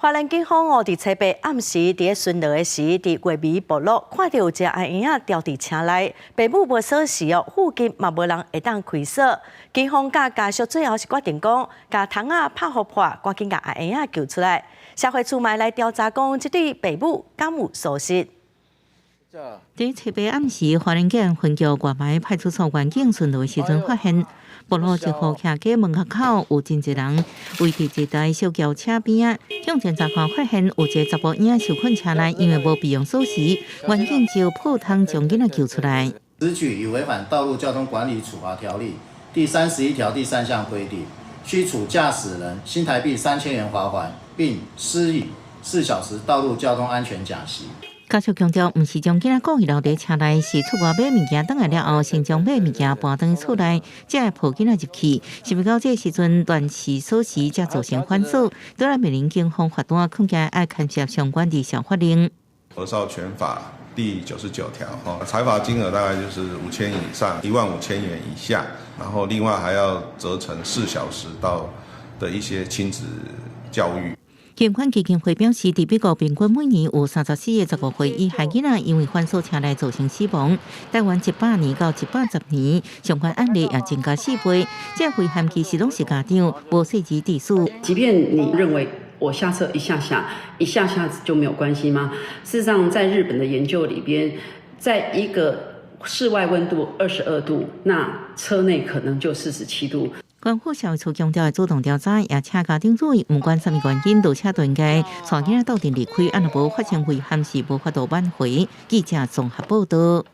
花蓮警方哦，佇初八暗時佇咧巡邏的時，佇月眉部落看著有一个阿嬰仔牢佇車內，爸母無鎖匙哦，附近嘛無人會當開鎖。警方佮家屬最後是決定講，共窗仔拍予破，趕緊共阿嬰仔救出來。社會處嘛來調查講，這對爸母敢有疏失？佇初八暗時，花蓮縣分局外壩派出所員警巡邏時陣，發現部落一戶徛家門口有真濟人圍佇一台小轎車邊仔，向前查看發現有一个查埔嬰仔受困車內，因為無備用鎖匙，員警就破窗將囡仔救出來。此舉已違反《道路交通管理處罰條例》第31條第三項規定，須處駕駛人新台幣3000元罰鍰，並施以4小時道路交通安全講習。家屬強調，毋是將囡仔故意留佇車內，是出外買物件，轉來了後，先將買物件搬轉厝內，才會抱囡仔入去。是毋到這個時陣亂試鎖匙，才造成反鎖，都來面臨警方罰單，恐驚愛牽涉相關的小法令。兒少權法第99條，哦，裁罰金額大概就是5000以上15,000元以下，然後另外還要責成4小時到的一些親子教育。健康基金會表示，佇美國平均每年有34個15歲以下囡仔因為反鎖車內造成死亡。台灣100年到110年，相關案例也增加4倍。這危險其實攏是家長無細緻致使。即便你認為我下車一下下，一下下子就沒有關係嗎？事實上，在日本的研究裡邊，在一個室外溫度22度，那車內可能就47度。關府社會處強調，主動調查，也請家長注意，毋管啥物原因，落車都應該帶囡仔鬥陣離開，按若無發生危險，是無法度挽回。記者綜合報導。